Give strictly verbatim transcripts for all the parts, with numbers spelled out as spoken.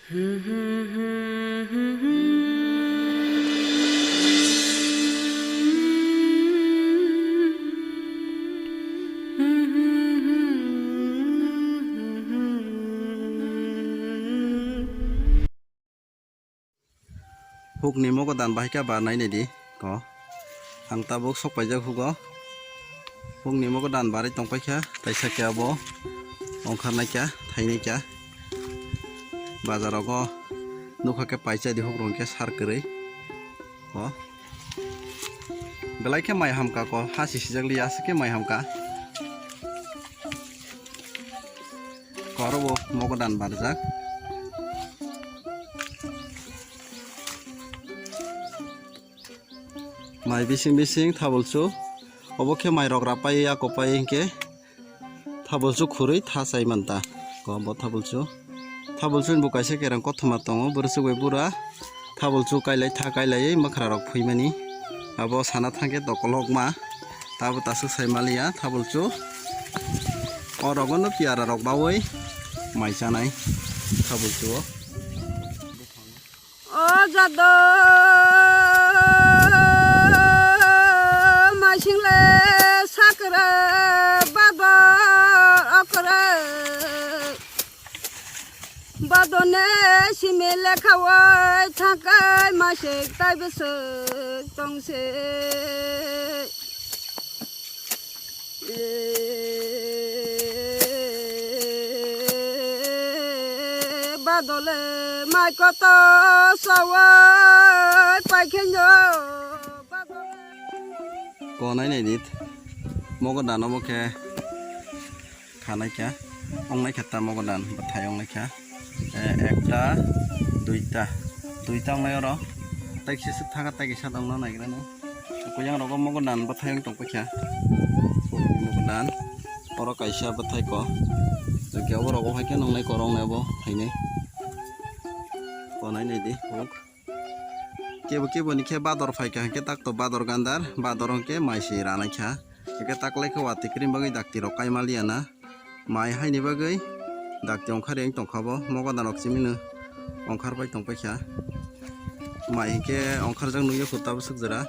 Hukni mogodan bahai khe bar nai nai di ko. Ang tabuk sok paijak hugo. Hukni mogodan barwi tong paikha, taisa khe abo ongkhar naikha, thai naikha. Bazar rogo nukha khe paisa di huk rong khe sar kwrwi ko. Belai khe mai hamkha ko, ha si sijak li aswk khe mai hamkha. Koro bo mogodan barjak. Mai bising bising thabulchu. Obo khe mai rok rapai ya kopai hinkhe thabulchu khurui tha chai manta. Ko bo thabulchu. Thabulchu ni bo kaisa kereng kothoma tongo, bwrwsuk bai bura. Thabulchu kailai tha kailaiwi mwkhra rok phuimani. Abo sana thangkhe tokolokma. Tabo tasuk sai maliya thabulchu. O rogono piara rok bawi mai chanai thabulchu o. O jado maisingle sakra bado okra. Badone simi lekhawi thangkai masik tai bwswk tongse. Badole mai koto sawai paikhenyo badole. Konai nai dit mogo dano bo khe. Khanai kha, ong nai kha tamo godan, bwthai ong nai kha. Eh, ekta, duita, duita ong nai oro. Tai kisa swk thaka, tai kisa ong nai gra nai. Kuyang rogo mogo dan bwthai ong tong kha. Mogo dan, oro kaisa bwthai ko. Jokya oro hai khe nong nai korong nai bo hai nai. Konai nai di, ok. Kebo kebo ni khe bador phai kha hwnkhe tak to bador gandar, bador hwnkhe mai se ranai kha. Hwnkhe tak lai khe watwi kwrwini bagwi dakti rok kai maliya na. Mai haini bagwi dakti ongkhar yang tong kha bo, mogodan rok chimino ongkhar pai tong pai kha. Mai hwnkhe ongkhar jak nukya kho tabuk swk jora.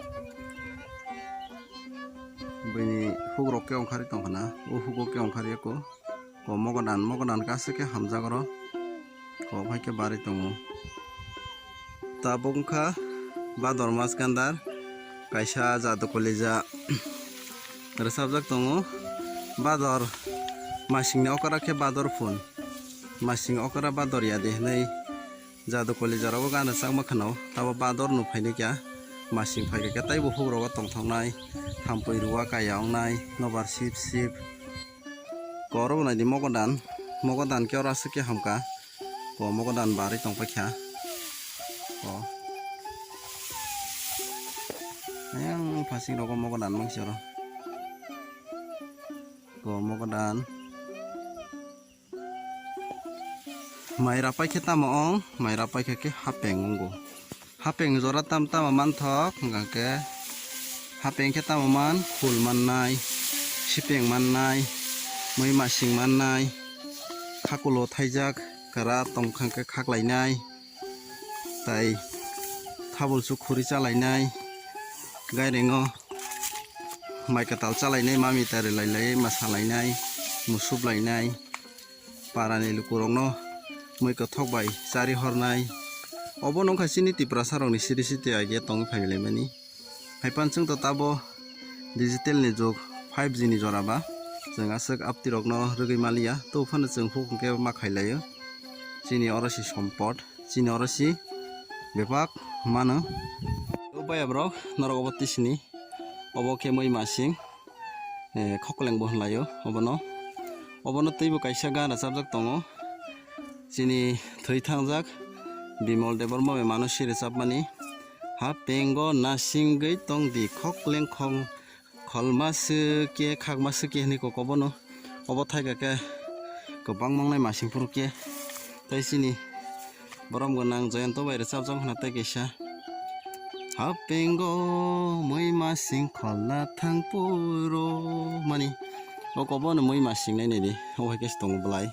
Bini huk rok khe ongkhar tong kha na, o hugo khe ongkhar ya kho. Ko mogodan, mogodan kaisa khe hamjak oro. Ko phai khe barwi tongo. Tabuk wngkha bador mas gandar kaisa jadu kolija rwchapjak tongo. Bador masingni okra khe bador phun. Masing okra bador ya de hinwi jadu kolija rogo gana chakma kheno. Tabo bador no phaini kya masing phai khe taibo huk rogo tongthoknai. Thampui rua kaya wngnai nobar sip sip. Ko oro bo nai di mogodan, mogodan khe oro aswk khe hamkha. Ko mogodan barwi tong paikha. Ko. Ayang phasing rogo mogodan mangsi oro. Ko mogodan. Mai rapai khe tamo ong, mai rapai khe khe hapeng wngo. Hapeng jora tam tamo manthok, hwnkha khe hapeng khe tamo man, khul mannai, sipeng mannai, mui masing mannai, khakulo thaijak kwra tongkha khe khaklainai, tai thabulchu khuri chalainai, gairengo mai kwtal chalainai, mami tari lailai, ma salainai, musup lainai. Parani lukurokno mui kothok bai chari hornai. Obo nokha chini Tiprasa rokni siri siti age tongwi phailaimani. Haipan chwng to tabo digital ni jug five G ni jora ba. Chwng aswk apti rokno rwgwi maliya. To phano chwng huk hwnkhe ma khailaio. Chini oro si sompot, chini oro si bebak mano. O baya borok norok obo tisini. Obo khe mui masing. Eh, khokleng bo hwnlaio obono. Obono teibo kaisa gan rwchapjak tongo. Chini thwi thangjak Bimol Debbarma bai mano si rwchapmani. Hapengo nasingwi tongdi khokleng khong kholma swkhe khakma swkhe hwnwi kok obono. Obo thaika khe kwbang mangnai masing phuru khe. Tei chini borom gwnang Jayanta bai rwchapjak hwna tei kaisa. Hapengo mui masing kholna thang phuru mani. O kobo no mui masing nai nai di. O hai khe se tongo belai.